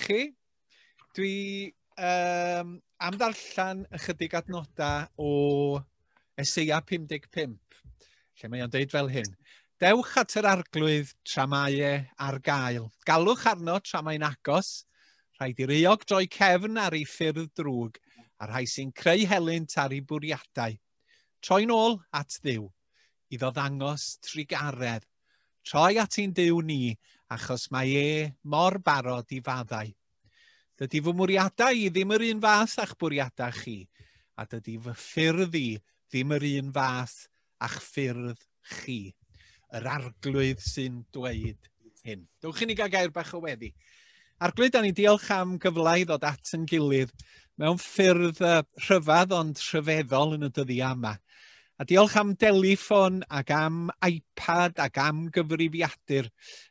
chi. Dwi am ddarllen ychydig adnodau o Eseia 55, lle mae o'n deud fel hyn. Dewch at yr arglwydd tra mae e ar gael. Galwch arno tra mae'n agos. Rhaid i'r euog droi cefn ar ei ffyrdd drwg, a'r rhai sy'n creu helynt ar ei bwriadau. Troi'n ôl at Dduw, iddo ddangos trugaredd. Troi at ein Duw ni, achos mae e mor barod i faddau. Dydy fy mwriadau i ddim yr un fath a'ch bwriadau chi, a dydy fy ffyrdd i ddim yr un fath a'ch ffyrdd chi. Yr arglwydd sy'n dweud hyn. Dewch i ni gael gair bach o weddi. Arglwydd, da ni'n diolch am gyfle i ddod at yn gilydd mewn ffyrdd rhyfedd ond rhyfeddol yn y dyddiau yma. A diolch am deliffon ac am iPad ac am gyfrifiadur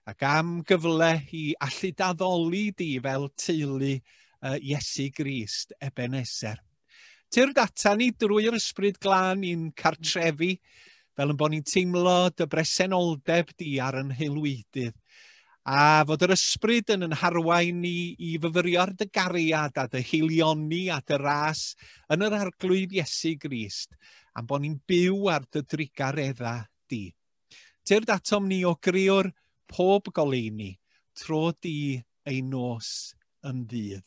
ac am gyfle i allu daddoli di fel teulu Iesu Grist, Ebenezer. Tyrd ata ni drwy'r ysbryd glân i'n cartrefi, fel yn bod ni'n teimlo dy bresenoldeb di ar yn haelwydydd. A fod yr ysbryd yn yn harwain ni i fyfyrio ar dy gariad a dy haelioni a dy ras yn yr arglwydd Iesu Grist, am bod ni'n byw ar dy drugaredda di. Tyrd atom ni o griwr pob goleuni, tro di ei nos yn ddydd.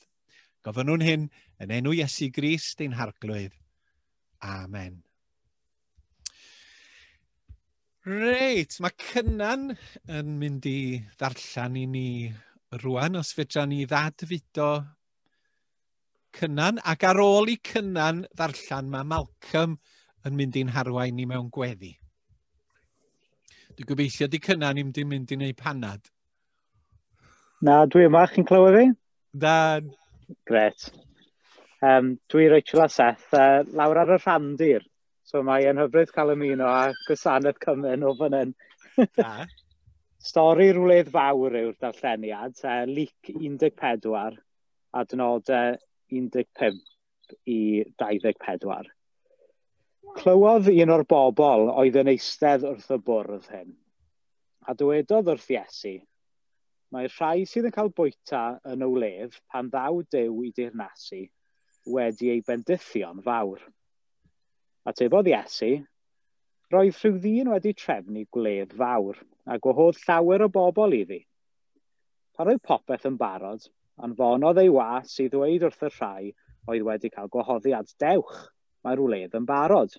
Gofynnwn hyn yn enw Iesu Grist ein harglwydd. Amen. Reit, mae Cynan yn mynd i ddarllen i ni rwan, os fedra ni ddadfudo Cynan. Ac ar ôl i Cynan ddarllen, mae Malcolm yn mynd i'n harwain ni mewn gweddi. Dwi'n gobeithio di Cynan i'm di mynd i wneud panad. Na, dwi yma, chi'n clywed fi? Da. Gret. Dwi Rachel a Seth, lawr ar y rhandir. So mae e'n hyfryd cael ymuno â gwasanaeth Cymun o fan hyn. Da. Stori'r wledd fawr yw'r darlleniad, Luc 14, adnodau 15 i 24. Clywodd un o'r bobl oedd yn eistedd wrth y bwrdd hyn, a dywedodd wrth Iesu, mae'r rhai sydd yn cael bwyta yn y wledd pan ddaw Duw i deyrnasu wedi ei bendithio'n fawr. Atebodd Iesu, roedd rhyw ddyn wedi trefnu gwledd fawr a gwahodd llawer o bobl iddi. Pan oedd popeth yn barod, anfonodd ei was i ddweud wrth y rhai oedd wedi cael gwahoddiad, dewch, mae'r wledd yn barod.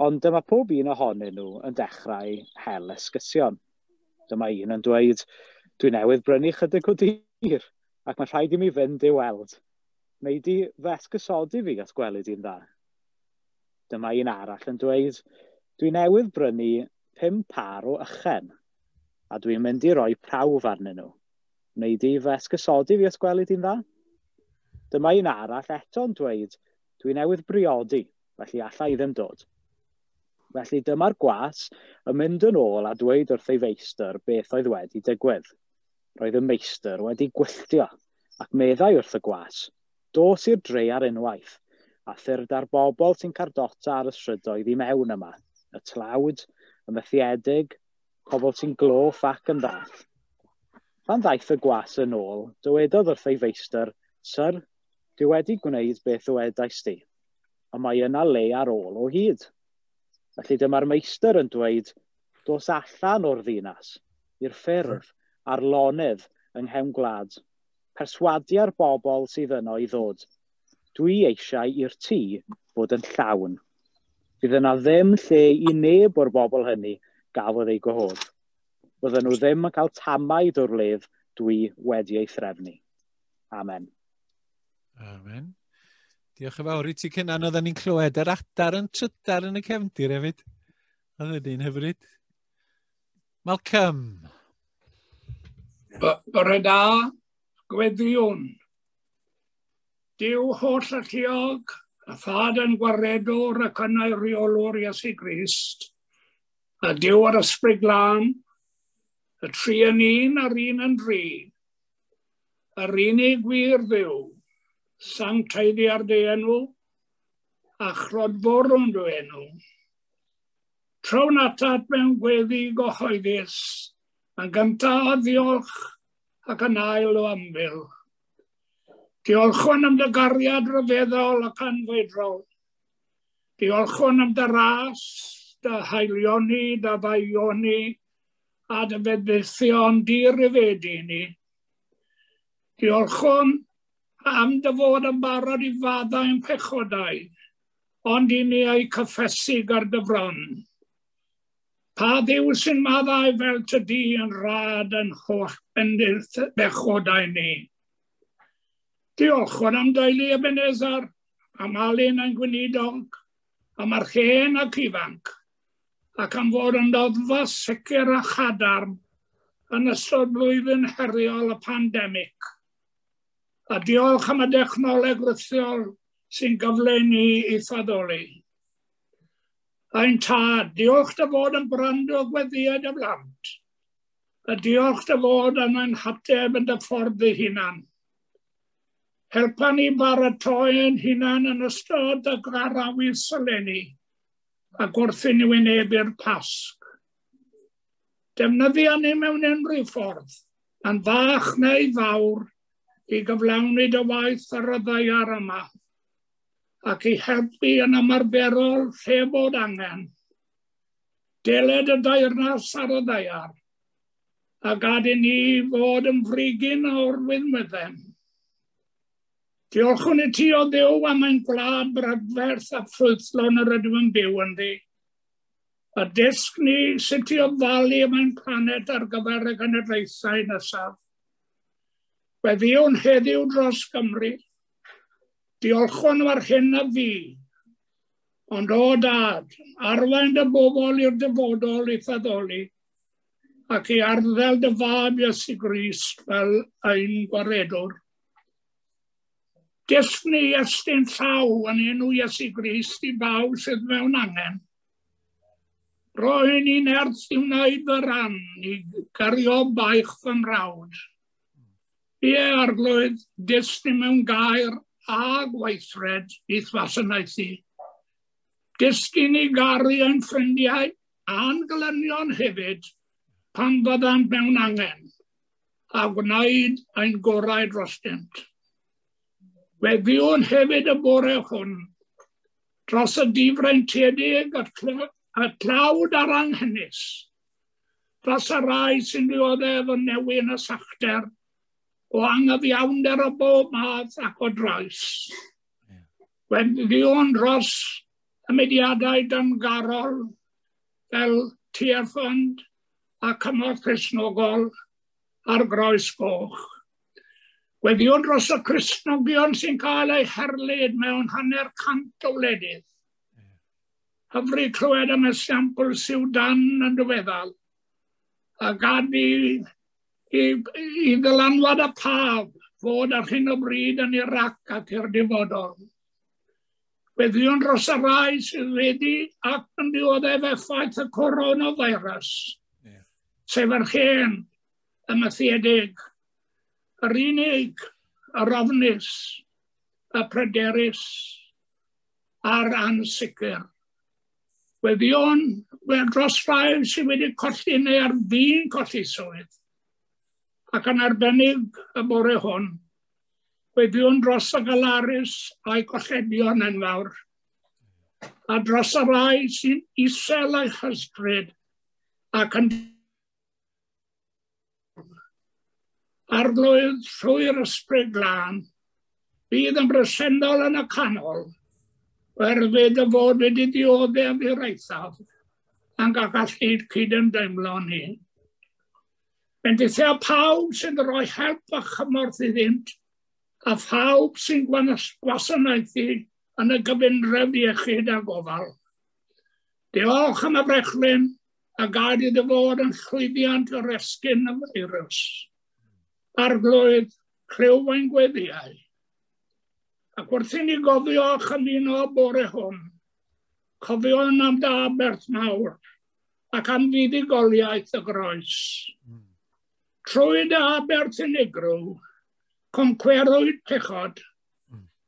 Ond dyma pob un ohonyn nhw yn dechrau hel esgysion. Dyma un yn dweud, dwi newydd brynu chydig o dir, ac mae rhaid i mi fynd i'w weld. Wnei di fy esgusodi fi os gweli di'n dda? Dyma un arall yn dweud, dwi newydd brynu 5 pâr o ychen, a dwi'n mynd i roi prawf arnyn nhw. Wnei di fy esgusodi fi os gweli di'n dda? Dyma un arall eto'n dweud, dwi newydd briodi, felly alla i ddim dod. Felly dyma'r gwas yn mynd yn ôl a dweud wrth ei feistr beth oedd wedi digwydd. Roedd y meistr wedi gwylltio ac meddai wrth y gwas, dos i'r dre ar unwaith, a thyrd ar bobl sy'n cardota ar y strydoedd i mewn yma, y tlawd, y methiedig, pobl sy'n gloff ac yn ddall. Pan ddaeth y gwas yn ôl, dywedodd wrth ei feistr, Syr, dwi wedi gwneud beth ddwedaist di, ond mae yna le ar ôl o hyd. Felly dyma'r meistr yn dweud, dos allan o'r ddinas, i'r ffyrdd a'r lonydd yng nghefn gwlad. Perswadia'r bobl sydd yno i ddod. Dwi eisiau i'r tŷ fod yn llawn. Fydd yna ddim lle i neb o'r bobl hynny gafodd eu gwahodd. Bydden nhw ddim yn cael tamaid o'r wledd dwi wedi ei threfnu. Amen. Amen. Diolch yn fawr i ti, Cynan. Oedden ni'n clywed yr adar yn trydar yn y cefndir hefyd. Oedd hynny'n hyfryd. Malcolm. Bore da, gweddïwn. Duw holl alluog, a thad yn gwaredwr ac yn eiriolwr Iesu Grist, a Duw ar ysbryd glân, y tri yn un a'r un yn dri, yr unig wir Dduw, sancteiddi ar dy enw, a chlodforwn dy enw. Trown atat mewn gweddi gyhoeddus, yn gyntaf ddiolch ac yn ail o ymbil. Diolchwn am dy gariad rhyfeddol ac anfeidrol. Diolchwn am dy ras, dy haelioni, dy ddaioni, a dy fendithion dirifedi ni. Diolchwn am dy fod yn barod i faddau ein pechodau, ond i ni eu cyffesu gar dy fron. Pa Dduw sy'n maddau fel tydi yn rhad yn holl bendith bechodau ni? Diolchwn am deulu Ebenezer, am Alun ein gweinidog, am yr hen ac ifanc, ac am fod yn noddfa sicr a chadarn yn ystod blwyddyn heriol y pandemig. A diolch am y dechnoleg rithiol sy'n gyfle i ni i'th addoli. Ein Tad, diolch dy fod yn gwrando gweddïau dy blant, a diolch dy fod yn ein hateb yn dy ffordd dy hunan. Helpa ni baratoi ein hunan yn ystod y gwarafus eleni, ac wrth i ni wynebu'r Pasg. Defnyddia ni mewn unrhyw ffordd, yn fach neu fawr, i gyflawni dy waith ar y ddaear yma, ac i helpu yn ymarferol lle bod angen. Deled y deyrnas ar y ddaear, a gad i ni fod yn frigyn o'r winwydden. Diolchwn i ti o Dduw am ein gwlad brydferth a ffrwythlon yr ydym yn byw ynddi. A dysg ni sut i ofalu am ein planed ar gyfer y genedlaethau nesaf. Gweddïwn heddiw dros Gymru. Diolchwn am yr hyn a fu. Ond o Dad, arwain dy bobl i'r dyfodol i'th addoli, ac i arddel dy fab Iesu Grist fel ein gwaredwr. Dysg ni estyn llaw yn enw Iesu Grist i bawb sydd mewn angen. Rhoi ni nerth i wneud fy rhan i gario baich fy mrawd. Ie, Arglwydd, dysg ni mewn gair a gweithred i'th wasanaethu. Dysg i ni garu ein ffrindiau a'n gelynion hefyd pan fyddant mewn angen, a gwneud ein gorau drostynt. Gweddïwn hefyd y bore hwn dros y difreintiedig, y tlawd a'r anghenus, dros y rhai sy'n dioddef o newyn a sychder, o anghyfiawnder o bob math ac o drais. Gweddïwn dros y mudiadau dyngarol fel Tearfund a Cymorth Cristnogol a'r Groes Goch. Gweddïwn dros y Cristnogion sy'n cael eu herlid mewn 150 o wledydd. Hyfryd clywed am esiampl Sudan yn diweddar, a gad i ddylanwad y Pab fod ar hyn o bryd yn Iraq ac i'r dyfodol. Gweddïwn dros y rhai sydd wedi ac yn dioddef effaith y coronavirus, sef yr hen, y methiedig, yr unig, yr ofnus, y pryderus, a'r ansicr. Gweddïwn dros rhai sydd wedi colli neu ar fin colli swydd, ac yn arbennig y bore hwn, gweddïwn dros y galarus a'i colledion enfawr, a dros y rhai sy'n isel eu hysbryd ac yn Arglwydd trwy'r Ysbryd Glân, bydd yn bresennol yn y canol, oherwydd dy fod wedi dioddef i'r eithaf, a'n gallu cydymdeimlo ni. Bendithia pawb sy'n rhoi help a chymorth iddynt, a phawb sy'n gwasanaethu yn y gyfundrefn iechyd a gofal. Diolch am y brechlyn, a gad iddo fod yn llwyddiant o'r esgyn y feirws. Arglwydd, clyw ein gweddïau. Ac wrth i ni gofio a chymuno bore hwn, cofiwn am dy aberth mawr ac am fuddugoliaeth y groes. Trwy dy aberth unigryw, concwerwyd pechod,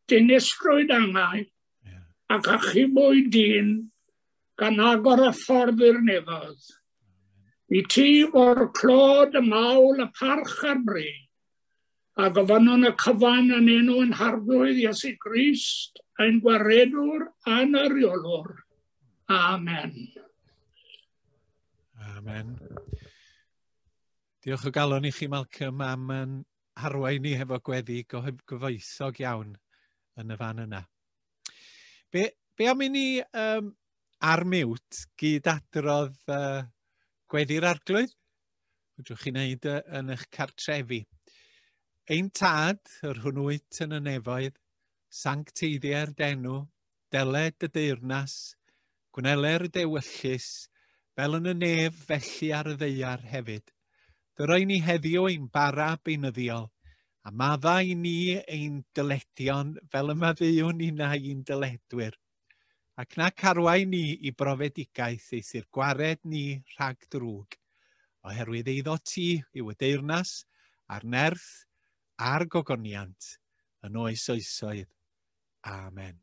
dinistrwyd angau, ac achubwyd dyn gan agor y ffordd i'r nefoedd. I ti fo'r clod, y mawl, y parch a'r bri, A gofynnwn y cyfan yn enw yn Harglwydd Iesu Grist, ein gwaredwr a'n ariolwr. Amen. Amen. Diolch o galon i chi, Malcolm, am yn harwain ni hefo gweddi gyfoethog iawn yn y fan yna. Be am i ni ar mute gyd-adrodd gweddi'r Arglwydd? Fedrwch chi wneud yn eich cartrefi. Ein tad, yr hwn wyt yn y nefoedd, sancteiddier d'enw, deled dy deyrnas, gwneler dewyllys, fel yn y nef felly ar y ddaear hefyd. Dyroi ni heddiw ein bara beunyddiol, a maddau i ni ein dyledion fel y maddeuwn ninnau i'n dyledwyr. Ac na carwai ni i brofedigaeth eithr gwared ni rhag drwg, oherwydd eiddo ti yw y deyrnas, a'r nerth, a'r gogoniant, yn oes oesoedd. Amen.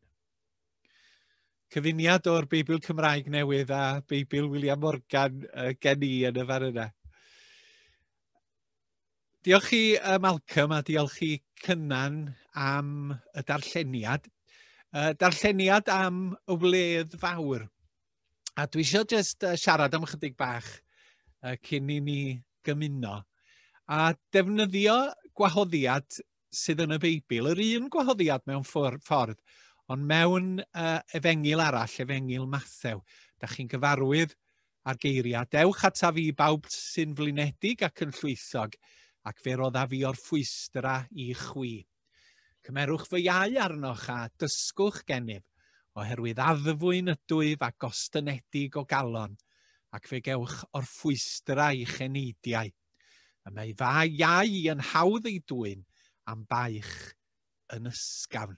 Cyfuniad o'r Beibl Cymraeg newydd a Beibl William Morgan gen i yn y fan yna. Diolch i Malcolm a diolch i Cynan am y darlleniad. Darlleniad am y wledd fawr. A dwi eisiau just siarad am ychydig bach cyn i ni gymuno. A defnyddio gwahoddiad sydd yn y Beibl, yr un gwahoddiad mewn ffordd, ond mewn efengyl arall, efengyl Mathew. Da chi'n gyfarwydd a'r geiriau, dewch ataf fi bawb sy'n flinedig ac yn llwythog, ac fe roddaf fi orffwystra i chwi. Cymerwch fy iau arnoch a dysgwch gennyf, oherwydd addfwyn ydwyf a gostynedig o galon, ac fe gewch orffwystra i'ch eneidiau. Y mae fa iau yn hawdd ei dwyn am baich yn ysgafn.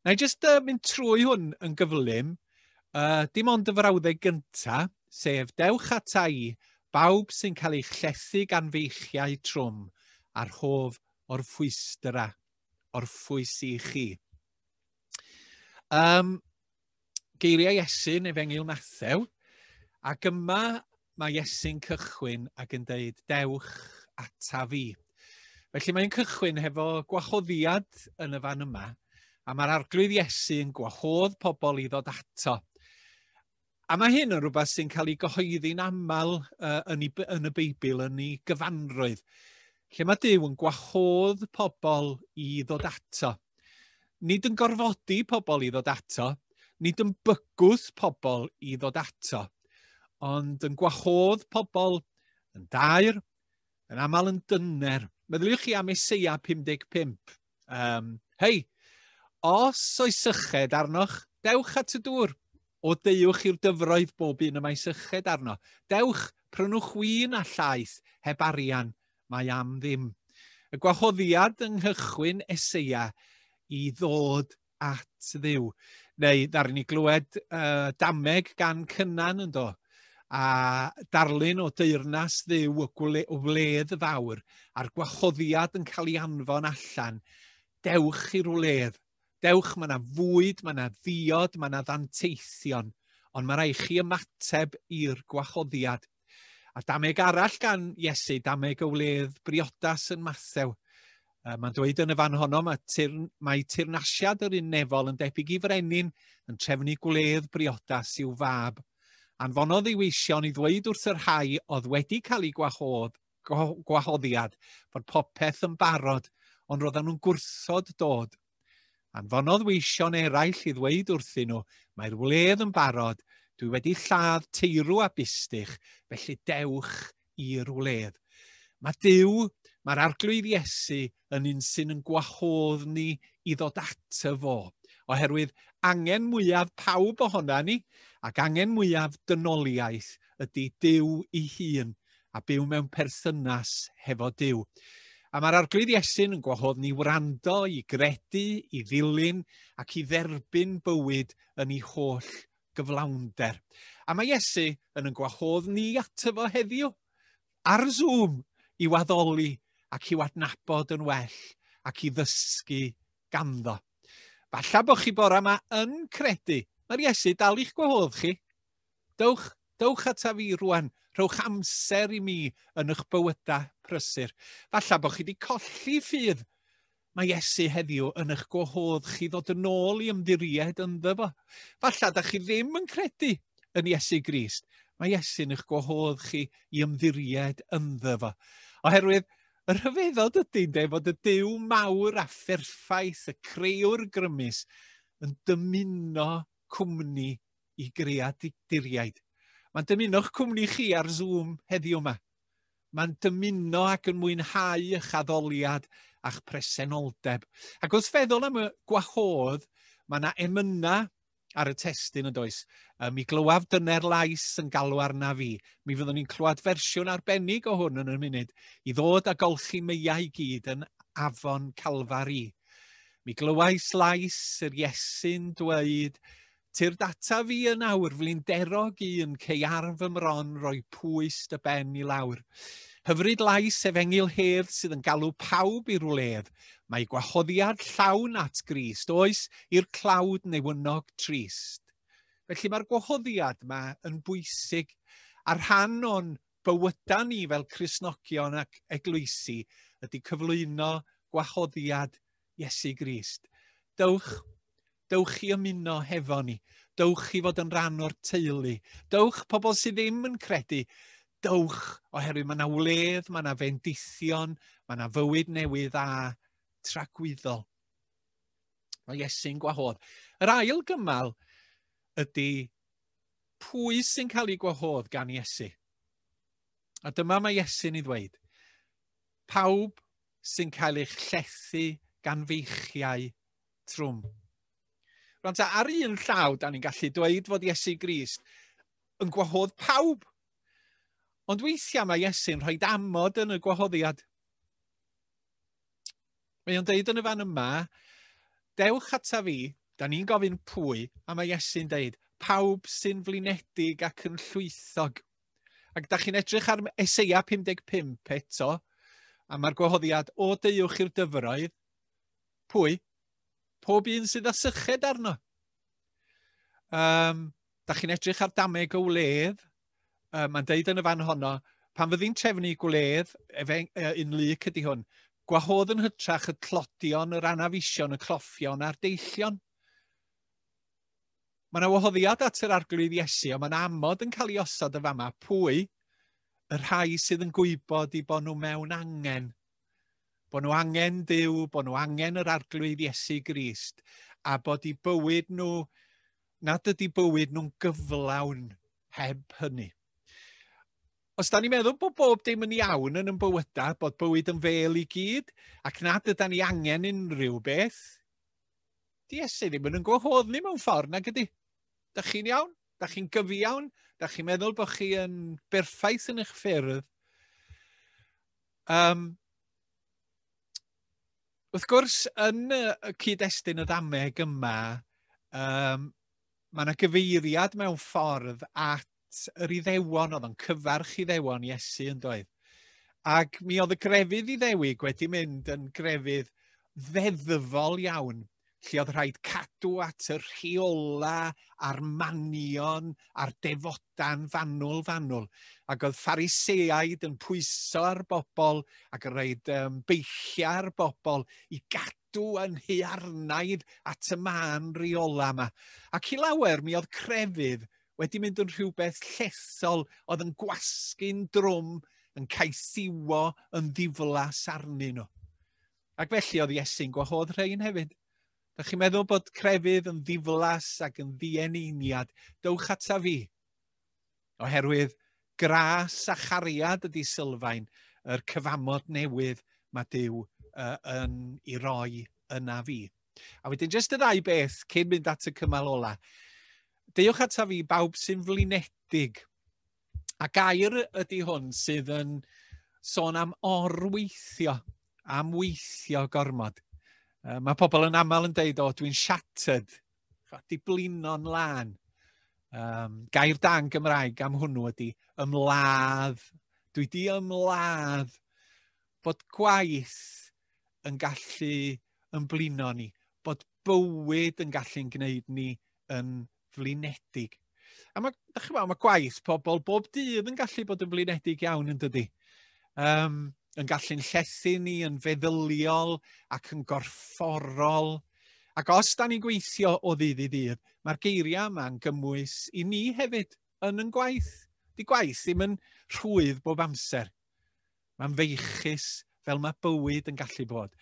Na i jyst mynd trwy hwn yn gyflym, dim ond y frawddeg gynta, sef dewch ata i bawb sy'n cael eich llethu gan feichiau trwm a'r hof orffwystra, orffwys i chi. Geiriau Iesu'n Efengyl Mathew, ac yma mae Iesu'n cychwyn ac yn deud dewch ata fi. Felly mae'n cychwyn hefo gwahoddiad yn y fan yma, a mae'r Arglwydd Iesu yn gwahodd pobl i ddod ato. A mae hyn yn rhywbeth sy'n cael ei gyhoeddi'n aml yn y Beibl, yn ei gyfanrwydd, lle mae Duw yn gwahodd pobl i ddod ato. Nid yn gorfodi pobl i ddod ato, nid yn bygwth pobl i ddod ato, ond yn gwahodd pobl yn daer, yn aml yn dyner. Meddyliwch chi am Eseia 55. Hei, os oes syched arnoch, dewch at y dŵr. O deuwch i'r dyfroedd bob un y mae syched arno. Dewch, prynwch win a llaeth, heb arian, mae am ddim. Y gwahoddiad yng nghychwyn Eseia i ddod at Dduw. Neu ddaru ni glywed dameg gan Cynan yn do, a darlun o deyrnas Dduw, y wledd fawr, a'r gwahoddiad yn cael ei anfon allan. Dewch i'r wledd. Dewch, mae yna fwyd, mae yna ddiod, mae yna ddanteithion, ond mae rhaid chi ymateb i'r gwahoddiad. A dameg arall gan Iesu, dameg y wledd briodas yn Mathew. Mae'n dweud yn y fan honno, mae teyrnasiad yr un nefol yn debyg i frenin yn trefnu gwledd briodas i'w fab. Anfonodd ei weision i ddweud wrth y rhai oedd wedi cael eu gwahoddiad fod popeth yn barod, ond roedden nhw'n gwrthod dod. Anfonodd weision eraill i ddweud wrthyn nhw, mae'r wledd yn barod, dwi wedi lladd teirw a bustych, felly dewch i'r wledd. Mae Duw, mae'r Arglwydd Iesu yn un sy'n yn gwahodd ni i ddod ato fo, oherwydd angen mwyaf pawb ohona ni, ac angen mwyaf dynoliaeth ydy Duw ei hun, a byw mewn perthynas hefo Duw. A mae'r Arglwydd Iesu'n yn gwahodd ni wrando, i gredu, i ddilyn ac i dderbyn bywyd yn ei holl gyflawnder. A mae Iesu yn gwahodd ni ato fo heddiw, ar Zoom, i waddoli ac i'w adnabod yn well ac i ddysgu ganddo. Falla bod chi bore yma yn credu, mae'r Iesu dal i'ch gwahodd chi. Dewch ata fi rwan, Rhowch amser i mi yn eich bywydau prysur. Falle bod chi wedi colli ffydd. Mae Iesu heddiw yn eich gwahodd chi ddod yn ôl i ymddiried ynddo fo. Falle da chi ddim yn credu yn Iesu Grist. Mae Iesu'n eich gwahodd chi i ymddiried ynddo fo. Oherwydd y rhyfeddod ydy, de, fod y Duw mawr a pherffaith, y creuwr grymus, yn dymuno cwmni i greaduriaid. Mae'n dymuno'ch cwmni chi ar Zoom heddiw yma. Mae'n dymuno ac yn mwynhau eich addoliad a'ch presenoldeb. Ac wrth feddwl am y gwahodd, mae yna emyna ar y testun yn does. Mi glywaf dyner lais yn galw arna fi. Mi fyddwn ni'n clywed fersiwn arbennig o hwn yn y munud i ddod a golchi meiau i gyd yn afon Calfari. Mi glywais lais yr Iesu'n dweud, Tyrd ata fi yn awr, flinderog un, cei ar fy mron roi pwys dy ben i lawr. Hyfryd lais efengyl hedd sydd yn galw pawb i'r wledd. Mae gwahoddiad llawn at Grist, oes i'r clawd newynog trist. Felly mae'r gwahoddiad yma yn bwysig, a rhan o'n bywyda ni fel Cristnogion ac eglwysi ydy cyflwyno gwahoddiad Iesu Grist. Dewch, dewch i ymuno hefo ni. Dewch i fod yn rhan o'r teulu. Dewch pobl sydd ddim yn credu. Dewch, oherwydd mae yna wledd, mae yna fendithion, mae yna fywyd newydd a tragwyddol. Mae Iesu'n gwahodd. Yr ail gymal ydy pwy sy'n cael ei gwahodd gan Iesu. A dyma mae Iesu'n ei ddweud. Pawb sy'n cael eich llethu gan feichiau trwm. Rwan ta, ar un llaw, da ni'n gallu dweud fod Iesu Grist yn gwahodd pawb. Ond weithiau mae Iesu'n rhoi amod yn y gwahoddiad. Mae o'n deud yn y fan yma, dewch ata fi, da ni'n gofyn pwy, a mae Iesu'n deud, pawb sy'n flinedig ac yn llwythog. Ac da chi'n edrych ar Eseia 55 eto, a mae'r gwahoddiad o deuwch i'r dyfroedd, pwy? Pob un sydd â syched arno. Da chi'n edrych ar dameg y wledd, mae'n deud yn y fan honno, pan fyddi'n trefnu gwledd, un Luc ydy hwn, gwahodd yn hytrach y tlodion, yr anafusion, y cloffion a'r deillion. Mae yna wahoddiad at yr Arglwydd Iesu, ond mae'n amod yn cael ei osod y fama. Pwy? Y rhai sydd yn gwybod i bod nhw mewn angen. Bod nhw angen Duw, bod nhw angen yr Arglwydd Iesu Grist, a bod i bywyd nhw, nad ydy bywyd nhw'n gyflawn heb hynny. Os da ni'n meddwl bod bob dim yn iawn yn ein bywydau, bod bywyd yn fel i gyd, ac nad yda ni angen unrhyw beth, di Iesu ddim yn gwahodd ni mewn ffordd, nag ydy? Da chi'n iawn? Da chi'n gyfiawn? Da chi'n meddwl bod chi yn berffaith yn eich ffyrdd? Wrth gwrs, yn y cyd-destun y ddameg yma, mae yna gyfeiriad mewn ffordd at yr Iddewon, oedd o'n cyfarch Iddewon Iesu yn doedd. Ac mi oedd y grefydd Iddewig wedi mynd yn grefydd ddeddfol iawn, lle oedd rhaid cadw at y rheola a'r manion a'r defodan fanwl fanwl. Ac oedd Phariseaid yn pwyso ar bobl ac yn rhaid beichio ar bobl i gadw yn haearnaidd at y mân reola yma. Ac i lawer mi oedd crefydd wedi mynd yn rhywbeth llethol oedd yn gwasgu'n drwm, yn caethiwo, yn ddiflas arnyn nhw. Ac felly oedd Iesu'n gwahodd rhain hefyd. Da chi'n meddwl bod crefydd yn ddiflas ac yn ddieneiniad, dewch ata fi. Oherwydd gras a chariad ydy sylfaen yr cyfamod newydd mae Duw yn ei roi yna fi. A wedyn jyst y ddau beth cyn mynd at y cymal ola. Dewch ata fi bawb sy'n flinedig. A gair ydy hwn sydd yn sôn am orweithio, am weithio gormod. Mae pobl yn aml yn deud, o, dwi'n shattered, di blino'n lân. Gair da yn Gymraeg am hwnnw ydy ymladd. Dwi di ymladd. Bod gwaith yn gallu ymblino ni, bod bywyd yn gallu'n gwneud ni yn flinedig. A mae, da chi mae gwaith pobl bob dydd yn gallu bod yn flinedig iawn yn dydy. Yn gallu'n llethu ni yn feddyliol ac yn gorfforol. Ac os da ni'n gweithio o ddydd i ddydd, mae'r geiriau yma'n gymwys i ni hefyd yn yn gwaith. Di gwaith ddim yn rhwydd bob amser. Mae'n feichus fel mae bywyd yn gallu bod.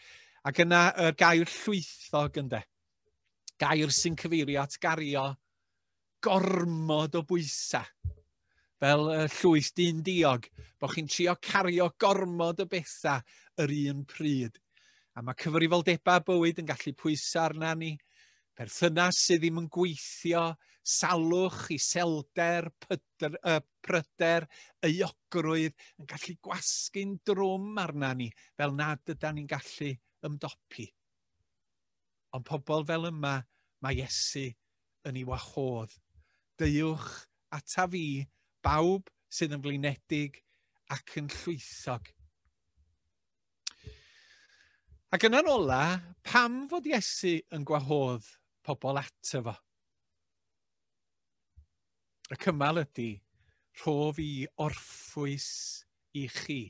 Ac yna y gair llwythog ynde. Gair sy'n cyfeirio at gario gormod o bwysau. Fel y llwyth dyn diog, bod chi'n trio cario gormod o bethau yr un pryd. A mae cyfrifoldebau bywyd yn gallu pwyso arna ni, perthynas sydd ddim yn gweithio, salwch, iselder, pryder, euogrwydd, yn gallu gwasgu'n drwm arna ni, fel nad ydan ni'n gallu ymdopi. Ond pobl fel yma, mae Iesu yn ei wahodd. Deuwch ata fi, bawb sydd yn flinedig ac yn llwythog. Ac yna'n ola, pam fod Iesu yn gwahodd pobl ato fo? Y cymal ydy, rho fi orffwys i chi.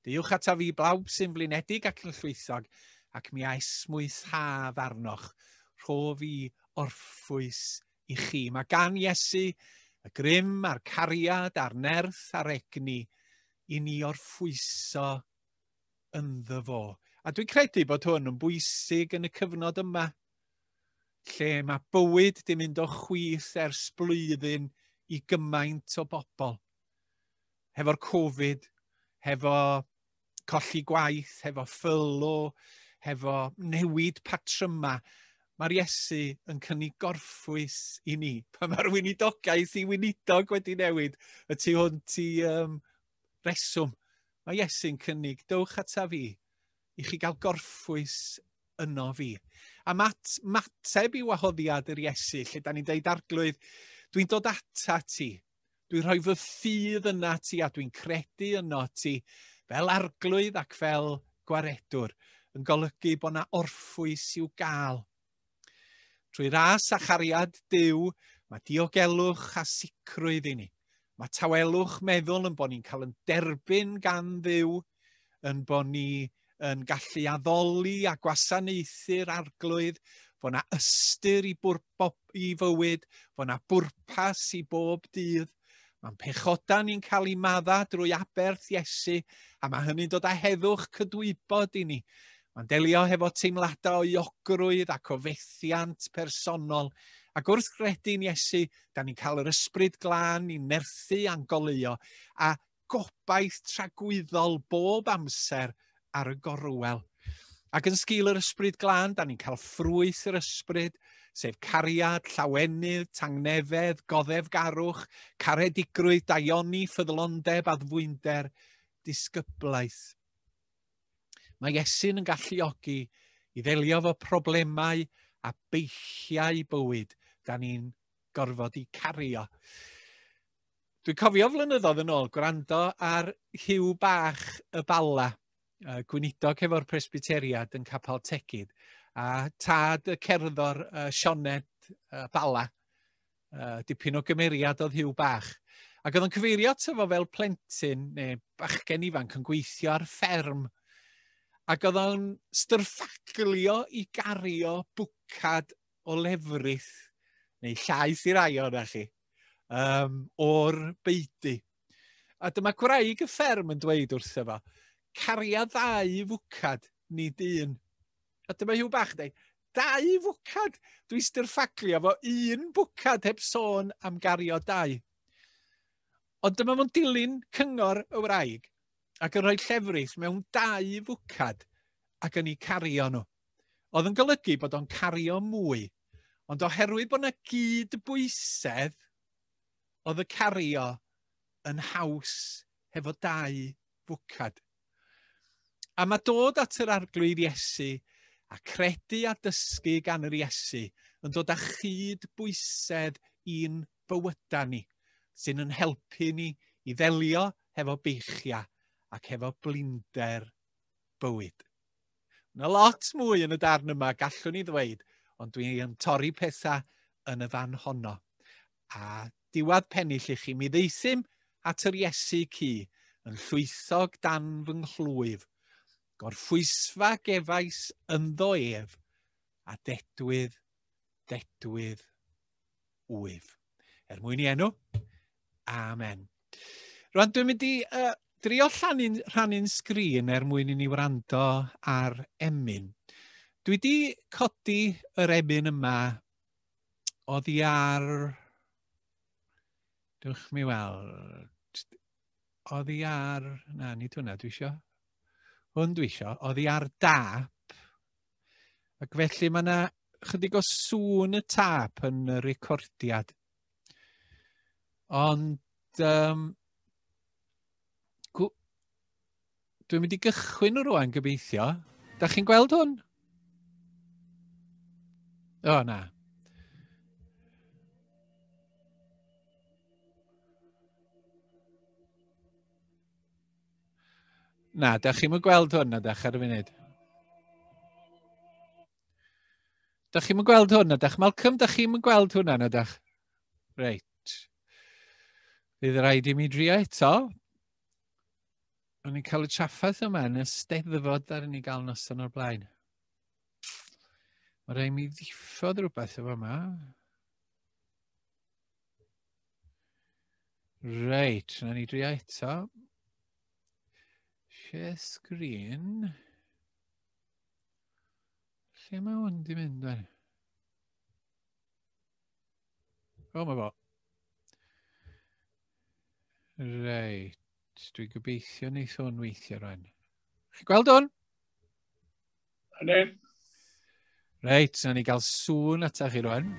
Deuwch ata fi bawb sy'n flinedig ac yn llwythog, ac mi a esmwythaf arnoch. Rho fi orffwys i chi. Mae gan Iesu y grym a'r cariad a'r nerth a'r egni i ni orffwyso ynddo fo. A dwi'n credu bod hwn yn bwysig yn y cyfnod yma, lle mae bywyd di mynd o chwith ers blwyddyn i gymaint o bobl. Hefo'r Covid, hefo colli gwaith, hefo ffylo, hefo newid patryma, mae'r Iesu yn cynnig gorffwys i ni. Pan mae'r weinidogaeth i weinidog wedi newid y tu hwnt i reswm, mae Iesu'n cynnig, dewch ata fi, i chi gael gorffwys yno fi. A mateb i wahoddiad yr Iesu, lle da ni'n deud Arglwydd, dwi'n dod ata ti, dwi'n rhoi fy ffydd yna ti a dwi'n credu yno ti, fel Arglwydd ac fel gwaredwr, yn golygu bod na orffwys i'w gael. Trwy ras a chariad Duw, mae diogelwch a sicrwydd i ni. Mae tawelwch meddwl yn bod ni'n cael yn derbyn gan Dduw, yn bod ni yn gallu addoli a gwasanaethu'r Arglwydd, bod na ystyr i fywyd, bod na bwrpas i bob dydd. Mae'n pechodau ni'n cael ei madda drwy aberth Iesu, a mae hynny'n dod â heddwch cydwybod i ni. Mae'n delio hefo teimladau o euogrwydd ac o fethiant personol. Ac wrth gredu'n Iesu, da ni'n cael yr ysbryd glân i nerthu a'n goleuo, a gobaith tragwyddol bob amser ar y gorwel. Ac yn sgil yr ysbryd glân, da ni'n cael ffrwyth yr ysbryd, sef cariad, llawenydd, tangnefedd, goddefgarwch, caredigrwydd, daioni, ffyddlondeb, addfwynder, disgyblaeth. Mae Iesu'n yn galluogi i ddelio efo problemau a beichiau bywyd da ni'n gorfod i cario. Dwi'n cofio flynyddoedd yn ôl gwrando ar Huw Bach y Bala, gweinidog hefo'r Presbyteriad yn Capel Tegid, a tad y cerddor Sioned Bala, dipyn o gymeriad oedd Huw Bach. Ac oedd o'n cyfeirio ato fo fel plentyn neu bachgen ifanc yn gweithio ar fferm. Ac oedd o'n styrffaglio i gario bwcad o lefrith, neu llaeth i rai ohonoch chi, o'r beudy. A dyma gwraig y fferm yn dweud wrtho fo, caria ddau fwcad, nid un. A dyma Huw Bach yn dweud, dau fwcad? Dwi'n styrffaglio fo un bwcad heb sôn am gario dau. Ond dyma fo'n dilyn cyngor y wraig ac yn rhoi llefrith mewn dau fwcad ac yn eu cario nhw. Oedd yn golygu bod o'n cario mwy, ond oherwydd bod yna gyd-bwysedd, oedd y cario yn haws hefo dau fwcad. A mae dod at yr Arglwydd Iesu a credu a dysgu gan yr Iesu yn dod â chyd-bwysedd i'n bywydau ni, sy'n yn helpu ni i ddelio hefo beichiau ac hefo blinder bywyd. Mae lot mwy yn y darn yma, gallwn ni ddweud, ond dwi'n torri pethau yn y fan honno. A Diwadd pennill i chi, mi ddeuthum at yr Iesu cu, yn llwythog dan fy nghlwyf. Gorffwysfa gefais ynddo ef, a dedwydd, dedwydd wyf. Er mwyn i enw, amen. Rwan, dwi'n mynd i drio rhannu'n sgrin er mwyn i ni wrando ar emyn. Dwi wedi codi yr emyn yma oddi ar... Dewch mi weld. Oddi ar... Na, nid hwnna dwi isio. Hwn dwi isio. Oddi ar dap. Ac felly mae yna chydig o sŵn y tap yn y recordiad. Ond dwi'n mynd i gychwyn o rwan gobeithio. Da chi'n gweld hwn? O, na. Na, da chi'n gweld hwn na dach ar y funud. Da chi'n gweld hwn na dach. Malcolm, da chi'n gweld hwnna na dach. Reit. Fydd rhaid i mi drio eto. O'n i'n cael y trafferth yma yn y Steddfod ar ni gael noson o'r blaen. Mae rhaid mi ddiffodd rhywbeth efo yma. Reit, na ni drio eto. Share screen. Lle mae hwn di mynd? O, mae fo. Reit, dwi'n gobeithio neith hwn weithio rwan. Chi gweld hwn? Yndi. Reit, na ni gael sŵn atach chi rwan.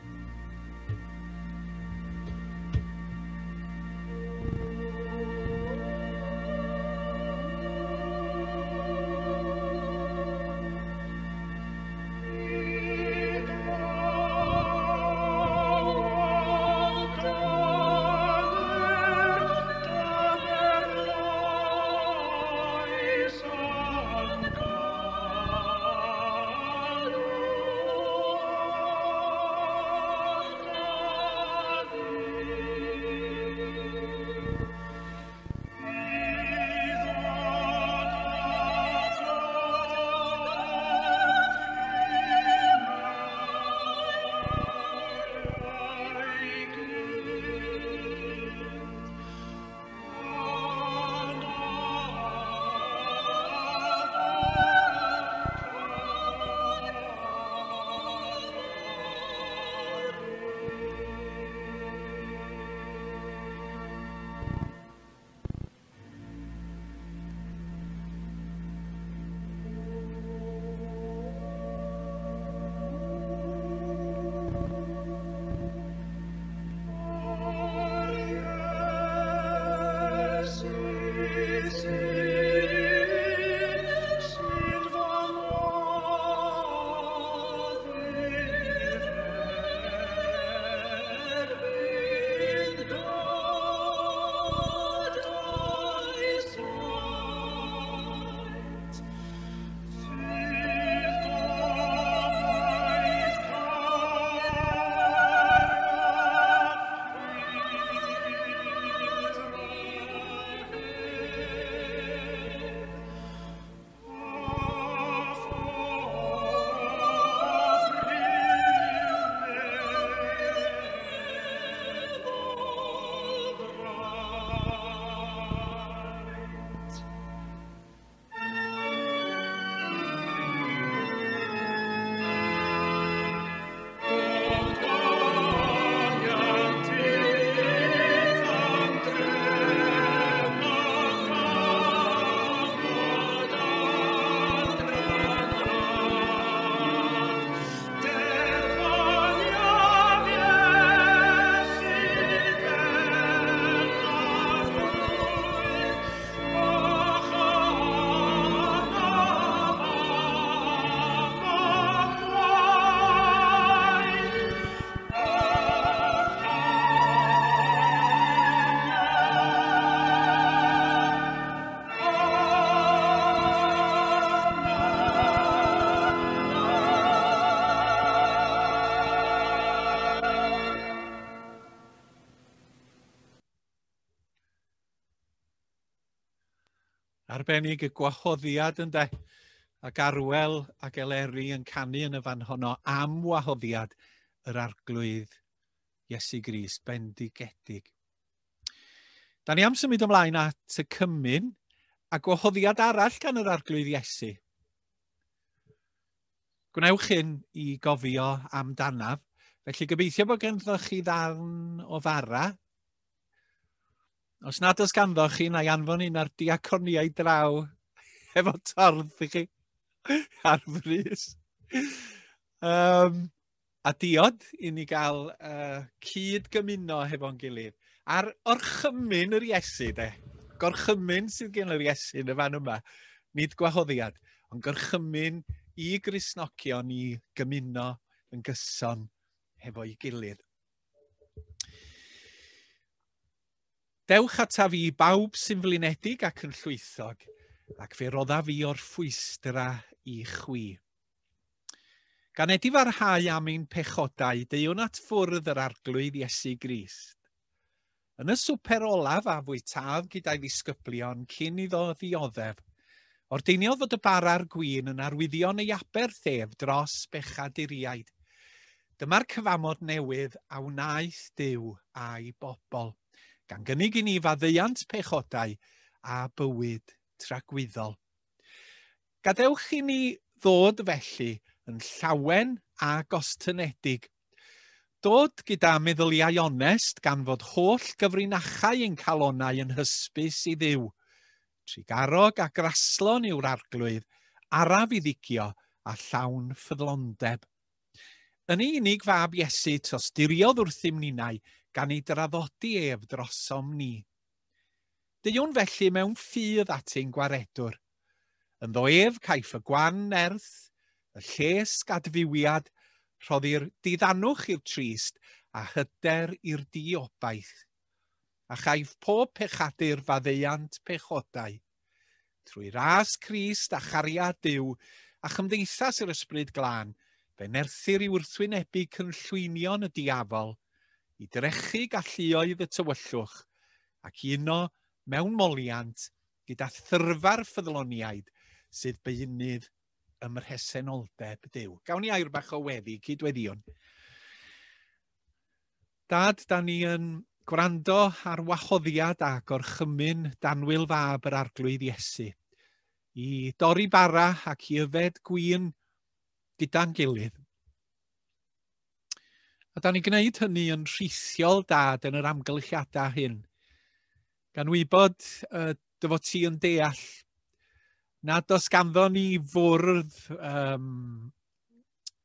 Arbennig y gwahoddiad ynde, ac Arwel ac Eleri yn canu yn y fan honno am wahoddiad yr Arglwydd Iesu Grist bendigedig. Da ni am symud ymlaen at y cymun a gwahoddiad arall gan yr Arglwydd Iesu. Gwnewch hyn i gofio amdanaf. Felly gobeithio bod ganddoch chi ddarn o fara. Os nad oes ganddo chi, na i anfon un ar diaconiau draw efo tordd i chi ar frys. A diod i ni gael cyd gymuno hefo'n gilydd. A'r orchymyn yr Iesu, de. Gorchymyn sydd gen yr Iesu yn y fan yma. Nid gwahoddiad, ond gorchymyn i Gristnogion i gymuno yn gyson hefo'i gilydd. Dewch ataf fi bawb sy'n flinedig ac yn llwythog, ac fe roddaf fi o'r ffwystra i chwi. Gan edifarhau am ein pechodau, deuwn at fwrdd yr Arglwydd Iesu Grist. Yn y swper olaf a fwytaodd gyda'i ddisgyblion cyn iddo ddioddef, ordeiniodd fod y bara'r gwin yn arwyddion ei aberth ef dros bechaduriaid. Dyma'r cyfamod newydd a wnaeth Duw a'i bobl, gan gynnig i ni faddeuant pechodau a bywyd tragwyddol. Gadewch i ni ddod felly yn llawen a gostynedig. Dod gyda meddyliau onest gan fod holl gyfrinachau ein calonau yn hysbys i Dduw. Trugarog a graslon yw'r Arglwydd, araf i ddigio a llawn ffyddlondeb. Yn ei unig fab Iesu tosturiodd wrthym ninnau gan ei draddodi ef drosom ni. Deuwn felly mewn ffydd at ein gwaredwr. Ynddo ef caiff y gwan nerth, y lles gadfywiad, rhoddir diddanwch i'r trist a hyder i'r diobaith. A chaiff pob pechadur faddeuant pechodau. Trwy ras Crist a chariad Duw a chymdeithas yr Ysbryd Glân, fe nerthir i wrthwynebu cynllwynion y diafol, i drechu galluoedd y tywyllwch, ac i uno mewn moliant gyda thyrfa'r ffyddloniaid sydd beunydd ym mhresenoldeb Duw. Gawn ni air bach o weddi, cydweddïwn. Dad, da ni yn gwrando ar wahoddiad a gorchymyn danwyl fab yr Arglwydd Iesu i dorri bara ac i yfed gwin gyda'n gilydd. A da ni'n gwneud hynny yn rhithiol, Dad, yn yr amgylchiadau hyn. Gan wybod dy fod ti yn deall nad oes ganddo ni fwrdd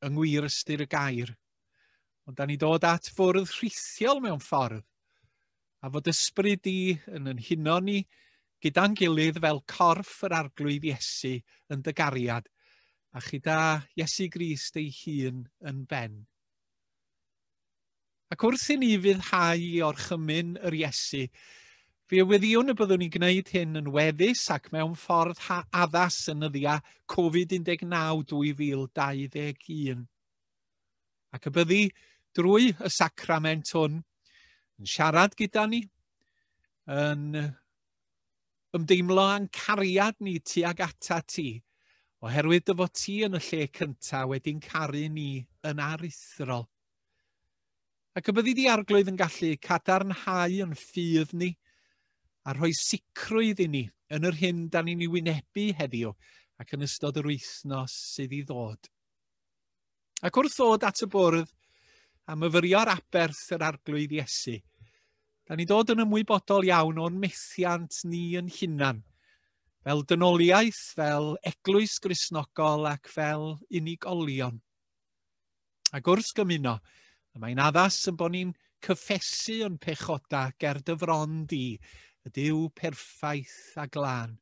yng ngwir ystyr y gair, ond da ni dod at fwrdd rhithiol mewn ffordd, a fod ysbryd di yn yn huno ni gyda'n gilydd fel corff yr Arglwydd Iesu yn dy gariad, a chyda Iesu Grist ei hun yn ben. Ac wrth i ni fyddhau i orchymyn yr Iesu, fe weddïwn y byddwn ni'n gwneud hyn yn weddus ac mewn ffordd addas yn nyddiau Covid-19 2021. Ac y byddi drwy y sacrament hwn yn siarad gyda ni, yn ymdeimlo â'n cariad ni tuag ata ti, oherwydd dy fod ti yn y lle cyntaf wedi'n caru ni yn aruthrol. Ac y byddi di Arglwydd yn gallu cadarnhau yn ffydd ni a rhoi sicrwydd i ni yn yr hyn da ni'n ei wynebu heddiw ac yn ystod yr wythnos sydd i ddod. Ac wrth ddod at y bwrdd a myfyrio'r aberth yr Arglwydd Iesu, da ni'n dod yn ymwybodol iawn o'n methiant ni yn hunan, fel dynoliaeth, fel eglwys Gristnogol ac fel unigolion. Ac wrth gymuno, y mae'n addas yn bod ni'n cyffesu yn pechoda ger dy fron di, y Duw perffaith a glân.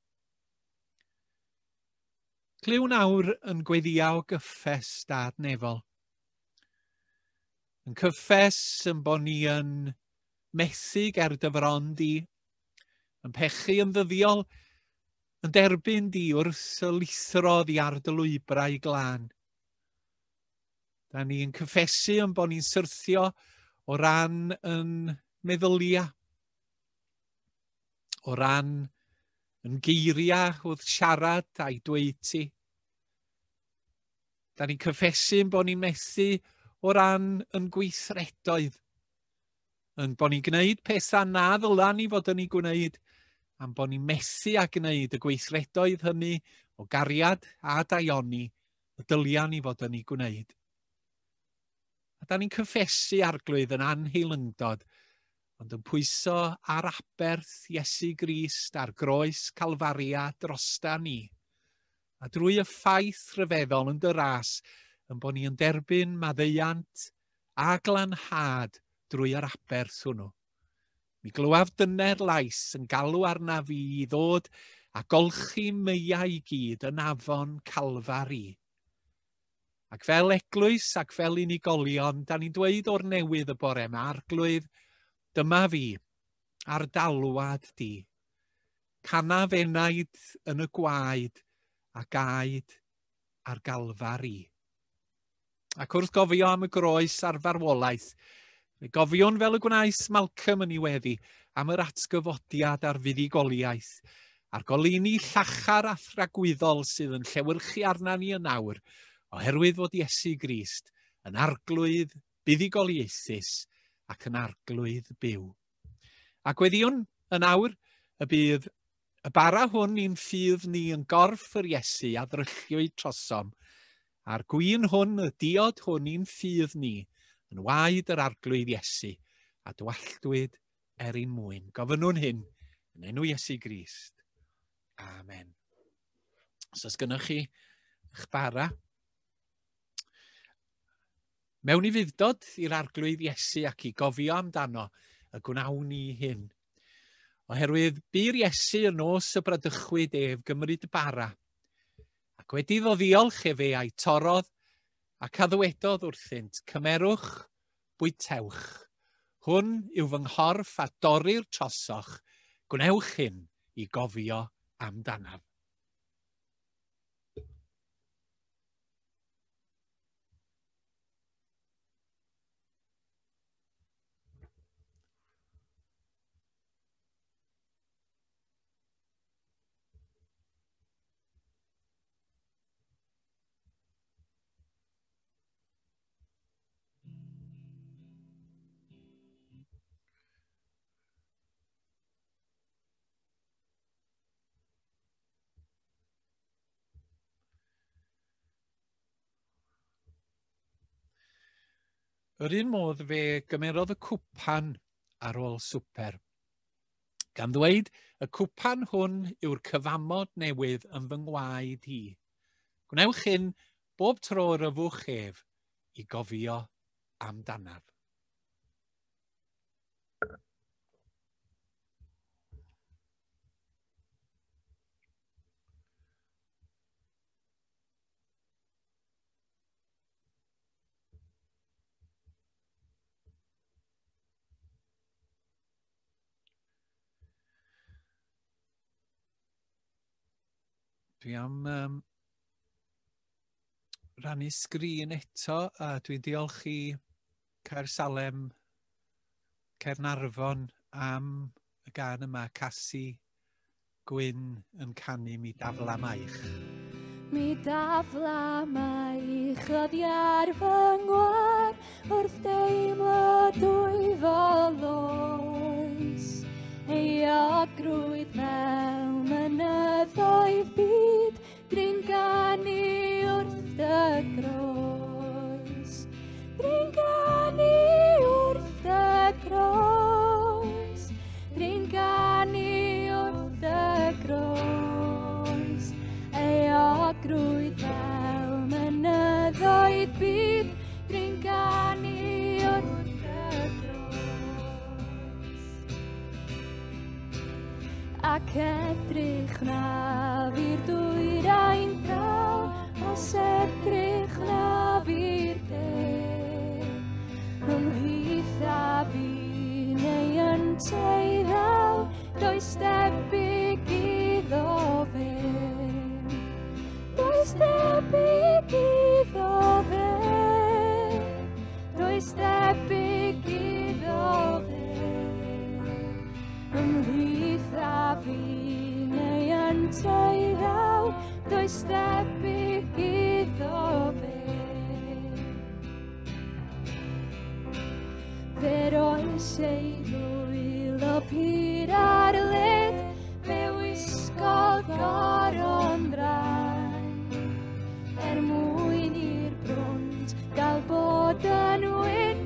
Clyw nawr yn gweddïo o gyffes Dad nefol. Yn cyffes yn bod ni yn methu ger dy fron di, yn pechu yn ddyddiol, yn derbyn di wrth y lithro ddi ar dy lwybrau glân. Da ni'n cyffesu yn bod ni'n syrthio o ran yn meddylia, o ran yn geiriau wrth siarad a'i dweud ti. Da ni'n cyffesu bod ni'n methu o ran yn gweithredoedd, yn bod ni'n gwneud pethau na ddyla ni fod yn ei gwneud, am bod ni'n methu a gwneud y gweithredoedd hynny o gariad a daioni y dylia ni fod yn ei gwneud. A da ni'n cyffesu Arglwydd yn anheilyngdod, ond yn pwyso ar aberth Iesu Grist a'r groes Calfaria drosta ni. A drwy y ffaith rhyfeddol yn dy ras, yn bod ni yn derbyn maddeuant a glanhad drwy yr aberth hwnnw. Mi glywaf dyner lais yn galw arna fi i ddod a golchi meiau i gyd yn afon Calfari. Ac fel eglwys ac fel unigolion, da ni'n dweud o'r newydd y bore yma, Arglwydd, dyma fi, ar dalwad di. Canaf enaid yn y gwaed a gaed ar Galfari. Ac wrth gofio am y groes a'r farwolaeth, fe gofiwn fel y gwnaeth Malcolm yn ei weddi am yr atgyfodiad a'r fuddugoliaeth, a'r goleuni llachar a thragwyddol sydd yn llewyrchu arna ni yn awr, oherwydd fod Iesu Grist yn arglwydd buddugoliaethus ac yn arglwydd byw. Ac weddiwn yn awr y bydd y bara hwn i'n ffydd ni yn gorff yr Iesu a ddrylliwyd trosom, a'r gwin hwn, y diod hwn i'n ffydd ni, yn waed yr arglwydd Iesu, a dwalltwyd er ein mwyn. Gofynnwn hyn yn enw Iesu Grist. Amen. Os oes gynnoch chi eich bara, mewn i fuddod i'r arglwydd Iesu ac i gofio amdano y gwnawn ni hyn. Oherwydd bu'r Iesu y nos y bradychwyd ef gymryd bara, ac wedi iddo ddiolch efe a'i torrodd, ac a ddywedodd wrthynt, cymerwch, bwytewch. Hwn yw fy nghorff a dorrir trosoch, gwnewch hyn i gofio amdanaf. Yr un modd fe gymerodd y cwpan ar ôl swper, gan ddweud, y cwpan hwn yw'r cyfamod newydd yn fy ngwaed i. Gwnewch hyn bob tro yr yfwch ef i gofio amdanaf. Dwi am rannu sgrin eto, a dwi'n diolch i Caersalem, Caernarfon am y gân yma, Casi Gwyn yn canu Mi Dafla Maich. Mi dafla maich oddi ar fy ngwar wrth deimlo dwyfol oes. Euogrwydd fel mynyddoedd byd, dringanu wrth dy groes. Dringanu wrth dy groes, dringanu wrth dy groes. Euogrwydd fel mynyddoedd byd, dringanu wrth dy groes. Ac edrych wnaf i'r dwyrain draw, os edrych wnaf i'r de, ymhlith a fi neu ynteu ddaw, does debyg iddo fe. Does debyg iddo fe, does debyg iddo fe. Ymhlith a fi neu does debyg iddo fe. Fe roes ei ddwylo pur ar led, fe wisgodd goron ddraen, er mwyn i'r brwnt gael bod yn wyn,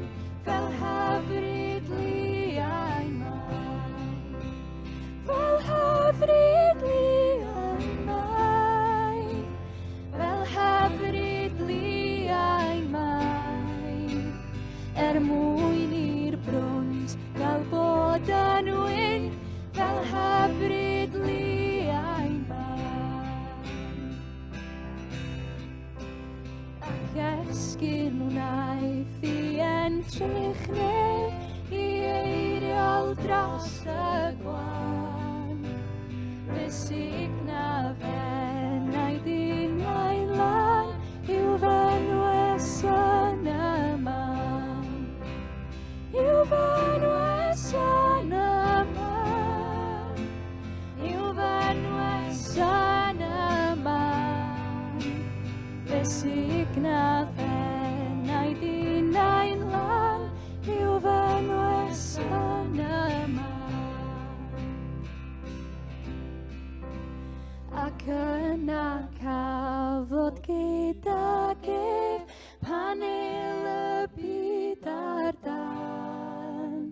fel hyfryd liau main. Fel hyfryd liau main, fel hyfryd liau main, er mwyn i'r brwnt gael bod yn wyn, fel hyfryd liau main. Ac esgyn wnaeth i entrych nef i eiriol dros y gwan. Fe signa fenaid innau lan i'w fynwes yn y man. I'w fynwes yn y man. I'w fynwes yn y man. Fe signa fenaid innau lan i'w fynwes yn y man. Ac yna cafodd gydag ef pan el y byd ar dân,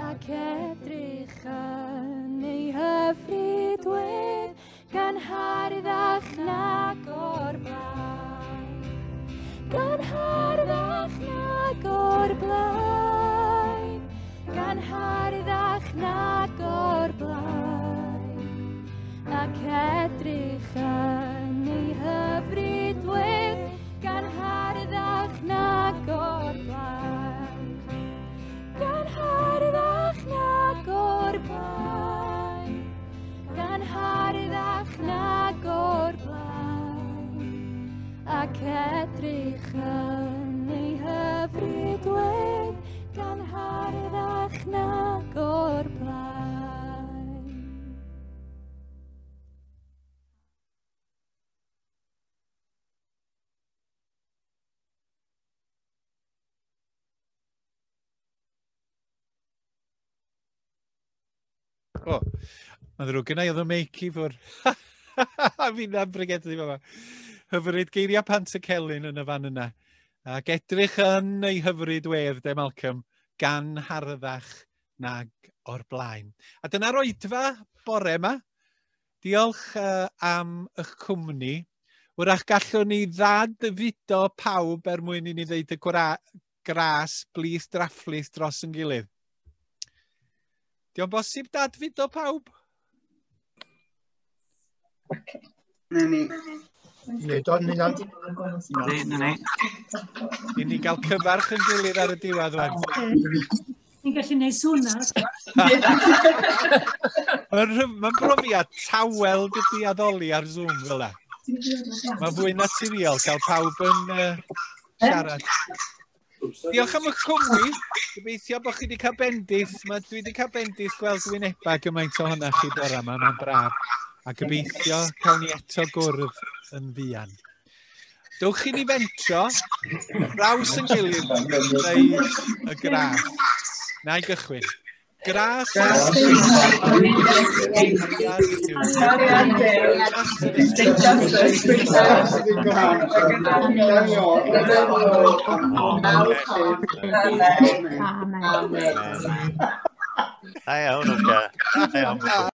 ac edrych yn ei hyfryd wedd gan harddach nag o'r blaen. Gan harddach nag o'r blaen, gan harddach nag o'r blaen, ac edrych yn ei hyfryd wedd gan harddach nag o'r blaen. Gan harddach nag o'r blaen, gan harddach nag o'r blaen, ac edrych yn ei hyfryd wedd gan harddach nag o'r blaen. O, mae'n ddrwg gynna i, oedd y meic i ffwr. A fi'n bregethu fama. Hyfryd geiriau Pantycelyn yn y fan yna. Ac edrych yn ei hyfryd wedd, de Malcolm, gan harddach nag o'r blaen. A dyna'r oedfa bore yma. Diolch am eich cwmni. Wrach gallwn ni ddad-fudo pawb er mwyn i ni ddeud y gras blith drafflith dros yn gilydd. Dio'n bosib dad-fudo pawb? Na ni. Neud o'n hynna. Na ni. I ni gael cyfarch yn gilydd ar y diwedd wan. Ni'n gallu gwneud sŵn nawr. Mae'n brofiad tawel dydy addoli ar Zoom fel 'na. Mae'n fwy naturiol cael pawb yn siarad. Diolch am eich cwmni. Gobeithio bod chi wedi cael bendith. Dwi wedi cael bendith gweld wynebau gymaint ohonoch chi bore yma. Mae'n braf. A gobeithio cawn ni eto gwrdd yn fuan. Dewch i ni fentro, draws yn gilydd, ddeud y gras. Na i gychwyn. Gras. Amen. Da iawn, Oce. Da iawn.